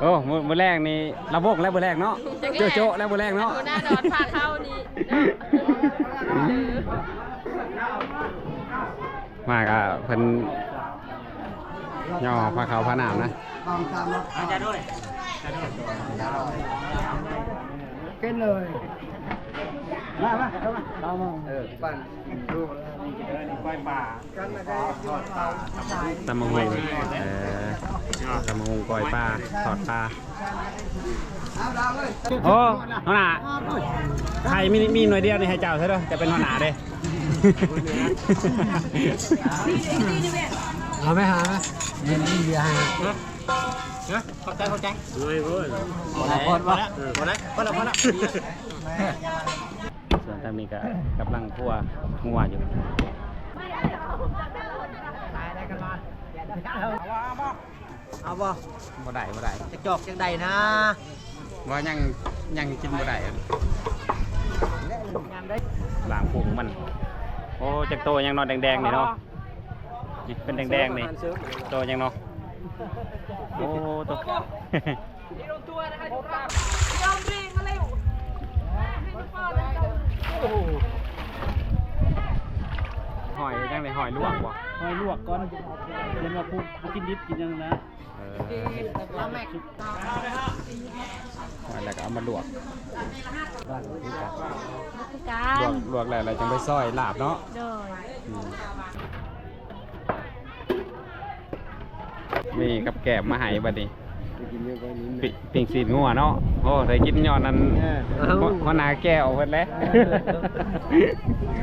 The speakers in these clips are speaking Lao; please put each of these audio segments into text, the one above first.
ໂອ້ ມື້ ມື້ແລງນີ້ລຳວົງແລ້ວມື້ແລງເນາະ ໂຈະໆແລ້ວມື້ແລງເນາະ ຫົວໜ້າດອນພາເຂົ້ານີ້ເນາະ ມາກະເພິ່ນຍໍພາເຂົ້າພານ້ຳນະ ເປັນເລີຍ ມາ ມາ ເຂົ້າມາ ເອີ ປັ້ນ ຕຳບັກຫຸ່ງ ເອີ ຕຳບັກຫຸ່ງ ກ້ອຍປາ ທອດປາ ໂອ້ ຫົວໜ້າ ໄຂ່ມີ ມີໜ່ວຍດຽວນີ້ໃຫ້ເຈົ້າເທື່ອເດີ ເຈົ້າເປັນຫົວໜ້າເດ້ ເອົາໄປຫາ ມີ ມີເບຍໃຫ້ ເນາະ ຂອບໃຈ ຂອບໃຈ ໂອ້ຍ ໂອ້ຍ ພໍແລ້ວ ພໍແລ້ວ ພໍແລ້ວ ພໍແລ້ວ ພໍແລ້ວ ພໍແລ້ວ ສ່ວນທາງນີ້ກໍກຳລັງຄົວງົວຢູ່ ເອົາບໍ່? ບໍ່ໄດ້ ບໍ່ໄດ້ ຈັກຈອກຈັກໃດນະ ວ່າຍັງ ຍັງກິນບໍ່ໄດ້ ລ້າງພຸງມັນ ໂອ້ ຈັກໂຕຍັງເນາະ ແດງໆນີ້ເນາະ ນີ້ເປັນແດງໆນີ້ ໂຕຍັງເນາະ ໂອ້ ໂຕ ຫອຍຫຍັງນີ້ ຫອຍລວກບໍ່? ຫອຍລວກກ່ອນ ເຫັນວ່າຜູ້ ຜູ້ກິນດິບກິນຫຍັງນະ ເອີ ຫອຍແລ້ວກໍເອົາມາລວກ ຄືກັນ ລວກ ລວກແລ້ວ ແລ້ວຈັ່ງໄປຊອຍລາບເນາະ ໂດຍ ອືມ ມີກັບແກ້ມມາໃຫ້ບັດນີ້ ປີ້ງຊີ້ນງົວເນາະ ໂອ້ ໄດ້ກິນຍ້ອນນັ້ນ ເອີ ຫົວໜ້າແກ້ວເພິ່ນແຫຼະ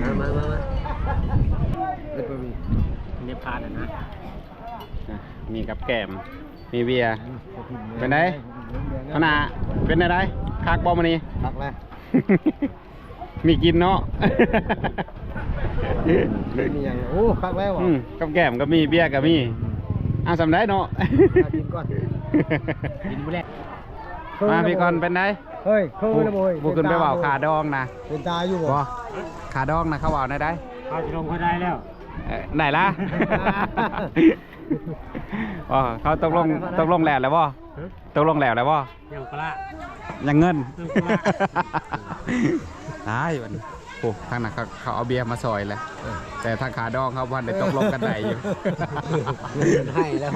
ມາ ມາ ມາ ເຮັດບໍ່ມີ ເນບພານນະ ອ່ະ ມີກັບແກ້ມ ມີເບຍ ເປັນໃດ ຫົວໜ້າ ເປັນແນວໃດ ຄັກບໍ່ມື້ນີ້? ຄັກແລ້ວ ມີກິນເນາະ ມີຫຍັງ ໂອ້ ຄັກແລ້ວ ອືມ ກັບແກ້ມກໍມີ ເບຍກໍມີ ເອົາສ່ຳໃດເນາະ ກິນກ່ອນ ກິນມື້ແລກ ມາພີ່ກ່ອນ ເປັນໃດ? ເຮີ້ຍ ຄືລະບໍ່ ບໍ່ຂຶ້ນໄປເວົ້າຄ່າດອງນະ ເປັນຕາຢູ່ບໍ່? ຄ່າດອງນະ ເຂົາເວົ້າແນວໃດ? ເຮົາຊິລົງເຮົາໄດ້ແລ້ວ ເອີ ໄດ້ລະ ອໍ ເຂົາຕົກລົງ ຕົກລົງແລ້ວ ແລ້ວບໍ່? ຕົກລົງແລ້ວ ແລ້ວບໍ່? ຍັງປະລະ ຍັງເງິນ ຍັງປະລະ ຕາຍບັດນີ້ ໂອ້ ທາງນັ້ນເຂົາ ເຂົາເອົາເບຍມາຊ່ອຍແລ້ວ ເອີ ແຕ່ທາງຄ່າດອງເຂົາບໍ່ທັນໄດ້ຕົກລົງກັນໄດ້ຢູ່ ຈົນໄຫ້ແລ້ວ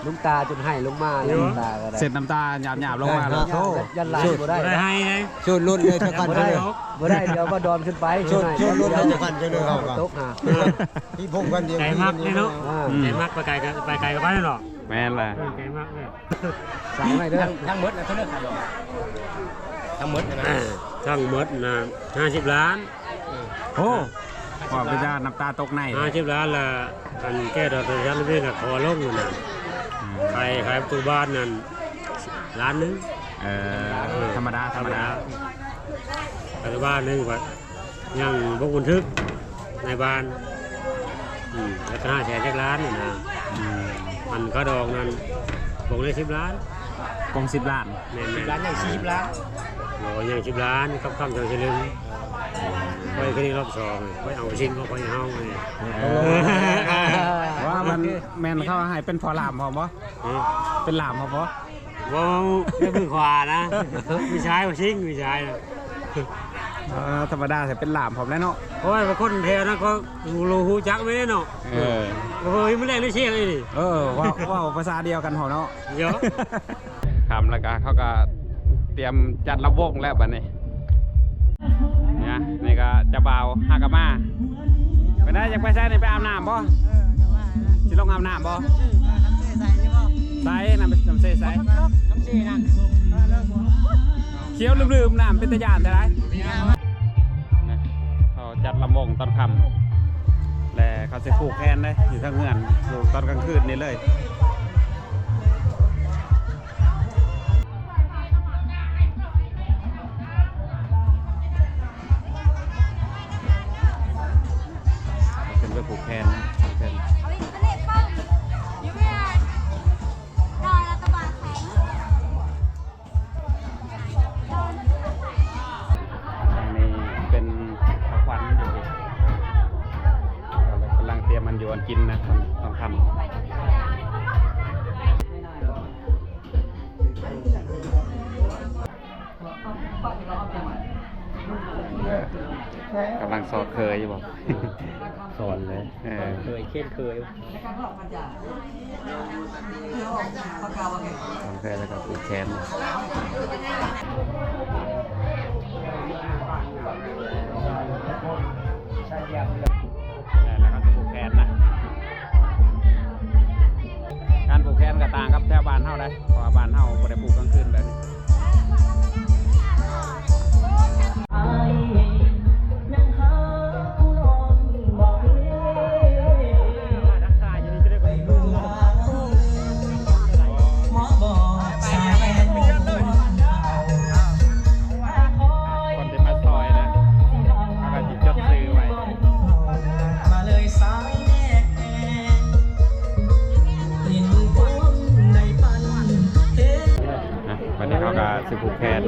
ນ້ຳຕາຈົນໄຫ້ລົງມາແລ້ວ ນ້ຳຕາກໍໄດ້ ເຊັດນ້ຳຕາຫຍາບໆລົງມາແລ້ວ ໂອ້ ຢ້ານຫຼາຍບໍ່ໄດ້ ບໍ່ໄດ້ໄຫ້ເດ້ ສູດລຸ້ນເລີຍ ຈັກພັນ ບໍ່ໄດ້ ບໍ່ໄດ້ ດຽວກໍດອນຂຶ້ນໄປ ສູດ ສູດລຸ້ນເລີຍ ຈັກພັນ ຈັກເດີເຮົາກໍຕົກຫາ ທີ່ພົງກັນດຽວ ໃຈມັກເດ້ເນາະ ອ່າ ໃຈມັກ ໄປໄກກໍ ໄປໄກກໍໄປເນາະ ແມ່ນແຫຼະ ເອີ ໃຈມັກເດີ ສັ່ງໄວ້ເດີ ທັງໝົດນະ ເທົ່າໃດ ທັງໝົດນະ ເອີ ທັງໝົດນະ ຫ້າສິບລ້ານ ໂອ້ ເວົ້າໄປຊະ ນ້ຳຕາຕົກໃນ ຫ້າສິບລ້ານລະ ອັນແກ້ວດອນທະນະນະ ຂໍລົງນະ ອືມ ຂາຍ ຂາຍປະຕູບ້ານນັ້ນ ລ້ານໜຶ່ງ ເອີ ທຳມະດາ ທຳມະດາ ທຳມະດາ ປະຕູບ້ານໜຶ່ງ ຍັງບໍ່ບັນທຶກໃນບ້ານ ອືມ ແລ້ວກໍຫ້າແສນຈັກລ້ານນີ້ນະ ອືມ ອັນຄ່າດອງນັ້ນ ກົງໄດ້ສິບລ້ານ ກົງສິບລ້ານ ແມ່ນໆ ສິບລ້ານ ຍັງສີ່ສິບລ້ານ ໂອ້ ຍັງສິບລ້ານ ກັບຄຳສອງສະລຶງ ຂ້ອຍຄືນີ້ລອບສອງ ຂ້ອຍເອົາຊິງຂອງຂ້ອຍເຮົານີ້ ເອີ ວ່າມັນແມ່ນເຂົາໃຫ້ເປັນພໍ່ຫຼາມພ້ອມບໍ່? ເປັນຫຼາມພ້ອມບໍ່? ບໍ່ ແມ່ມືຂວານະ ມີຊາຍບໍ່ຊິງ ມີຊາຍນະ ເອີ ທຳມະດາຊິເປັນຫຼາມພ້ອມແລ້ວເນາະ ໂອ້ຍ ຄົນແຖວນັ້ນກໍຮູ້ ຮູ້ຈັກແມ່ນເນາະ ເອີ ໂອ້ຍ ມື້ແລກໄດ້ຊຽງນີ້ ເອີ ເວົ້າ ເວົ້າພາສາດຽວກັນພ້ອມເນາະ ເອີ ຄ່ຳແລ້ວກະເຂົາກະຕຽມຈັດລຳວົງແລ້ວບັດນີ້ ນີ້ນະ ນີ້ກະເຈົ້າບ່າວຫາກະມາ ເປັນໃດ ຢາກໄປໃສນີ້ ໄປອາບນ້ຳບໍ່? ເອີ ຈະວ່າ ຊິລົງອາບນ້ຳບໍ່? ໃສ່ ນ້ຳ ນ້ຳເຊໃສ່ ນ້ຳເຊນັ້ນ ຂຽວລືມໆ ນ້ຳເປັນຕາຢ້ານແທ້ໃດ ເຂົາຈັດລຳວົງຕອນຄ່ຳ ແລະ ເຂົາຊິຜູກແຄນເດ້ ຢູ່ທາງເຮືອນ ຢູ່ຕອນກາງຄືນນີ້ເລີຍ. ຂຶ້ນໄປຜູກແຄນນະ ຜູກແຄນ ອັນນີ້ເປັນຂະຂວັນຢູ່ ກ່ອນກິນນະ ຕ້ອງທຳ ກຳລັງສອນເຄີຍຢູ່ບໍ່? ສອນເລີຍ ເອີ ສອນເຄີຍ ເຊັ່ນເຄີຍ. ສອນເຄີຍ ແລ້ວກໍຜູກແຂນ ແລ້ວກໍຜູກແຂນນະ. ການຜູກແຂນກໍຕ່າງກັບແຖວບ້ານເຮົາໄດ໋ ເພາະວ່າບ້ານເຮົາບໍ່ໄດ້ຜູກກາງຄືນແບບນີ້. ຄົນທີ່ມາຊ່ອຍນະ ເຮົາກໍຊິຈົດຊື່ໄວ້. ອ່ະ ບັດນີ້ເຮົາກໍຊິຜູກແຂນ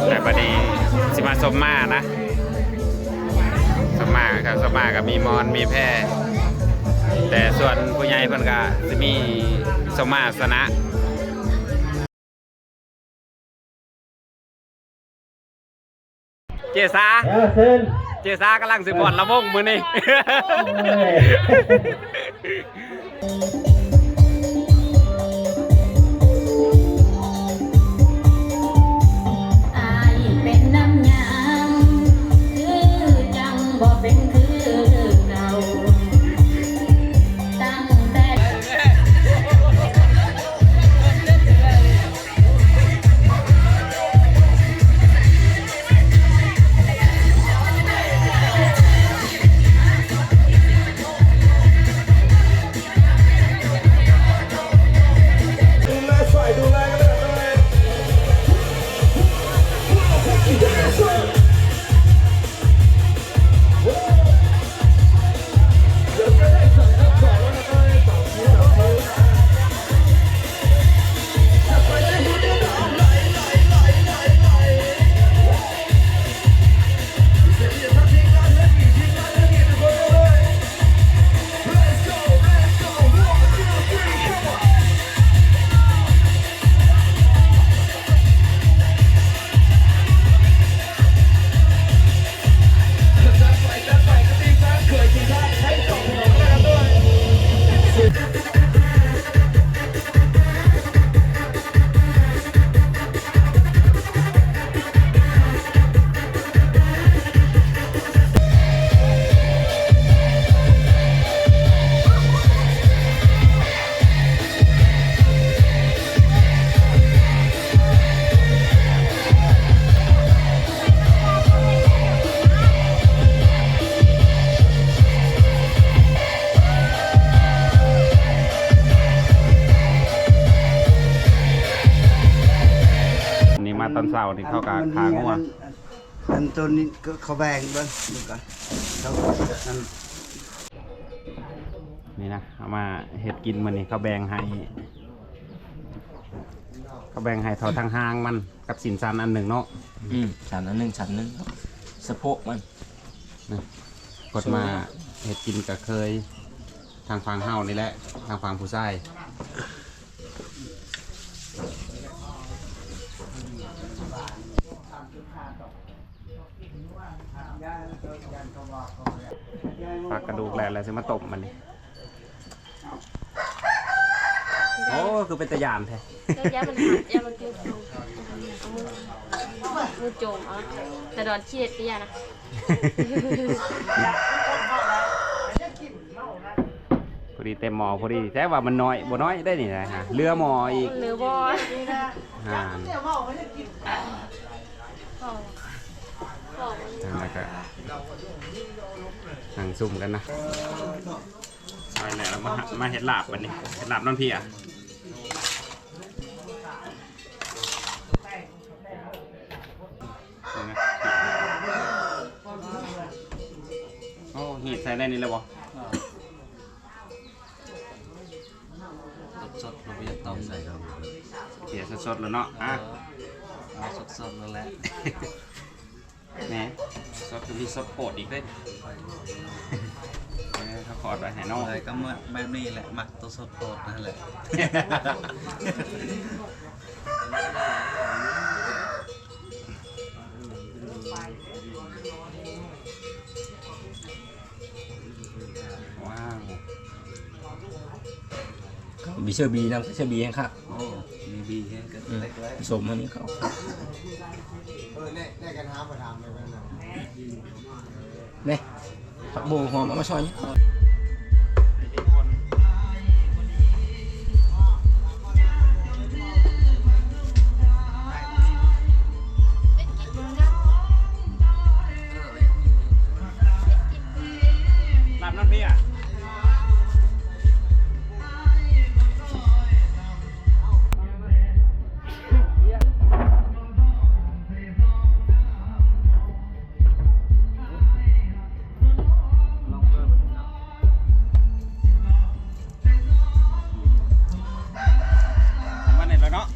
ແຕ່ບັດນີ້ຊິມາຊົມມ້ານະ ຊົມມ້າ ຄັນຊົມມ້າກໍມີໝອນມີແພ ແຕ່ສ່ວນຜູ້ໃຫຍ່ເພິ່ນກໍຊິມີຊົມມ້າຊະນະ. ເຈສາ ເອີ ເຊີນ ເຈສາກຳລັງຊິຟ້ອນລຳວົງມື້ນີ້. ອ້າຍເປັນນຳຫຍັງ ຄືຈັ່ງບໍ່ເປັນຄືເກົ່າ ຕັ້ງແຕ່ ນີ້ມາຕອນເຊົ້ານີ້ເຂົາກໍຂ້າງົວ. ອັນ ອັນ ອັນໂຕນີ້ກໍເຂົາແບ່ງເບິ່ງ ເບິ່ງກ່ອນ ເຂົາ ອັນ ນີ້ນະ ເອົາມາເຮັດກິນມື້ນີ້ ເຂົາແບ່ງໃຫ້ ເຂົາແບ່ງໃຫ້ເທົ່າທັງຫາງມັນ ກັບຊີ້ນສັນອັນໜຶ່ງເນາະ. ອືມ ສັນອັນໜຶ່ງ ສັນໜຶ່ງ ສະໂພກມັນນະ. ເພິ່ນມາເຮັດກິນກະເຄີຍ ທາງຝັ່ງເຮົານີ້ແຫຼະ ທາງຝັ່ງຜູ້ຊາຍ. ປັກກະດູກແລ້ວ ແລ້ວຊິມາຕົ້ມບັດນີ້. ໂອ້ ຄືເປັນຕາຢ້ານແທ້. ເຈົ້າຢ້ານມັນຫັກ ຢ້ານມັນຕິດ ເອົາມື ເອົາມືໂຈມເອົາ ແຕ່ດອນຂີ້ເລັດກໍຢ່ານະ. ພໍດີເຕັມໝໍ້ພໍດີ ແຕ່ວ່າມັນນ້ອຍ ບໍ່ນ້ອຍໄດ໋ນີ້ນະ ເຫຼືອໝໍ້ອີກ ເຫຼືອໝໍ້ ອ່າ ແລ້ວກໍນັ່ງຊຸມກັນນະ. ເອົາແລ້ວ ມາ ມາເຮັດລາບບັດນີ້ ເຮັດລາບນອນເພຍ. ໂອ້ ຮີດໃສ່ໄດ້ນີ້ແລ້ວບໍ່? ສົດໆ ເຮົາບໍ່ຢາກຕ້ອງໃສ່ ເພຍສົດໆ ແລ້ວເນາະ. ອ່ະ ສົດໆ ນັ້ນແຫຼະ. ແໝ ສົດກໍມີສົດໂພດອີກເດ້. ເອີ ເຂົາຂອດໄວ້ໃຫ້ນ້ອງ. ເອີ ກໍແບບນີ້ແຫຼະ ມັກໂຕສົດໂພດນັ້ນແຫຼະ. ວ້າວ ມີເຊີບີນຳ ເຊີບີແຮງຄັກ. ໂອ້ ມີບີແຮງຄັກ. ອືມ ເລັກນ້ອຍ ສົມອັນນີ້ເຂົ້າ. ເອີ ແນ່ ແນ່ກັນຫາມາຖາມແມ່ນນະ. ນີ້ ຜັກບົວຫອມເອົາມາຊອຍ. ລາບນ້ຳເພຍ. ປະມານນີ້ແຫຼະເນາະ.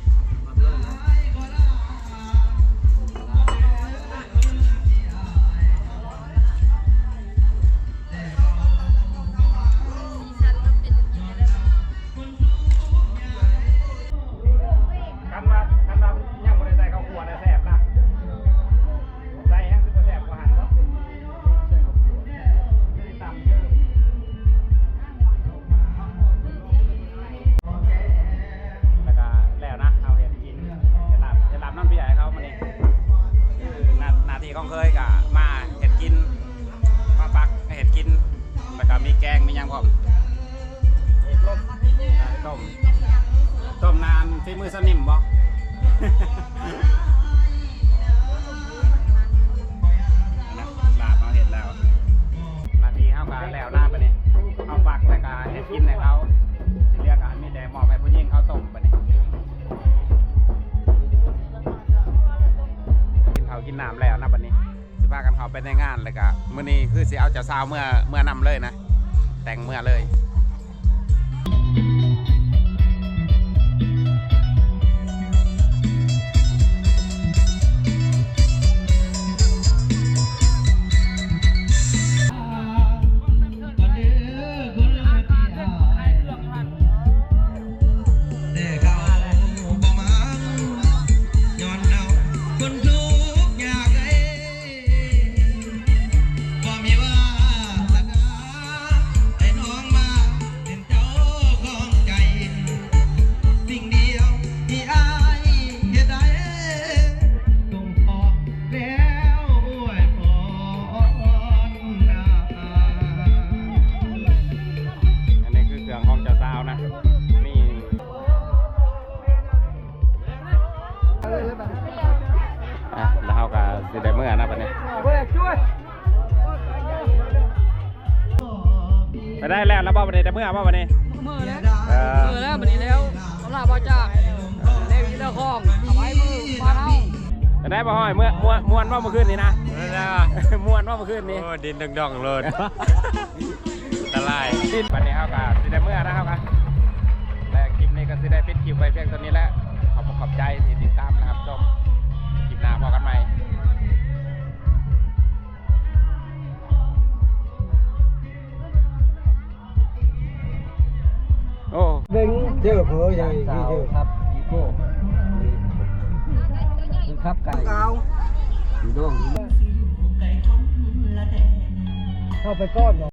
ຄັນວ່າ ຄັນວ່າຍັງບໍ່ໄດ້ໃສ່ເຂົ້າຂົ້ວນະແຊບນະ. ໃສ່ແຮງຊິບໍ່ແຊບກວ່າຫັ້ນເນາະ. ແລ້ວກະແລ້ວນະ ເຮົາເຮັດກິນ ເຮັດລາບ ເຮັດລາບນ້ຳເພຍໃຫ້ເຂົາມື້ນີ້. ໜ້າ ໜ້າທີ່ຂອງເຂີຍກະມາເຮັດກິນ ມາປັກເຮັດກິນ ແລ້ວກະມີແກງ ມີຫຍັງພ້ອມ. ຕົ້ມ ຕົ້ມ ຕົ້ມນານ ຝີມືສະນິມບໍ່? ລາບເຮົາເຮັດແລ້ວ ໜ້າທີ່ເຮົາກະແລ້ວນະບັດນີ້. ເຮົາປັກແລ້ວກະເຮັດກິນໃຫ້ເຂົາ ທີ່ເຫຼືອກະມີແຕ່ມອບໃຫ້ຜູ້ຍິງເຂົາຕົ້ມບັດນີ້. ກິນເຂົ້າກິນນ້ຳແລ້ວນະບັດນີ້. ຊິພາກັນເຂົ້າໄປໃນງານ ແລ້ວກະມື້ນີ້ຄືຊິເອົາເຈົ້າສາວເມືອ ເມືອນຳເລີຍນະ ແຕ່ງເມືອເລີຍ. ແຕ່ເຂົາບໍ່ມາ ຍ້ອນເຮົາຄົນທຸກຍາກໄຮ້ ບໍ່ມີວາສະໜາ ໃຫ້ນ້ອງມາເປັນເຈົ້າຂອງໃຈ. ສິ່ງດຽວທີ່ອ້າຍເຮັດໄດ້ ສົ່ງຂອງແລ້ວອວຍພອນນາ. ອັນນີ້ຄືເຄື່ອງຂອງເຈົ້າສາວນະ ນີ້. ອ່ະ ແລ້ວເຮົາກໍຊິໄດ້ເມືອນະບັດນີ້. ໄປໄດ້ແລ້ວ ແລ້ວບໍ່ບັດນີ້ ໄດ້ເມືອບໍ່ບັດນີ້? ເມືອແລ້ວ ເອີ ເມືອແລ້ວບັດນີ້ແລ້ວ. ສຳລັບວ່າຈາກແລກຢູ່ເລື່ອງຂອງ ເອົາໄວ້ມື້ບ້ານເຮົາ. ໄປໄດ້ບໍ່ ຫ້ອຍ? ເມືອ ມ່ວນ ມ່ວນບໍ່ມື້ຄືນນີ້ນະ? ມ່ວນບໍ່ມື້ຄືນນີ້? ໂອ້ ດິນດອງໆໂລດ. ອັນຕະລາຍ. ບັດນີ້ເຮົາກໍຊິໄດ້ເມືອນະ ເຮົາກໍ ແລະ ຄລິບນີ້ກໍຊິໄດ້ປິດຄລິບໄວ້ພຽງເທົ່ານີ້ແຫຼະ. ຂອບອົກຂອບໃຈທີ່ຕິດຕາມ ແລະ ຮັບຊົມ. ຄລິບໜ້າພໍ້ກັນໃໝ່. ໂອ້ ເບິ່ງເຈີເຜີໃຫຍ່ ສາວຂັບອີໂກ້ ຄືຂັບໄກ່ ຢູ່ໂດງ ເຂົ້າໄປກ່ອນ.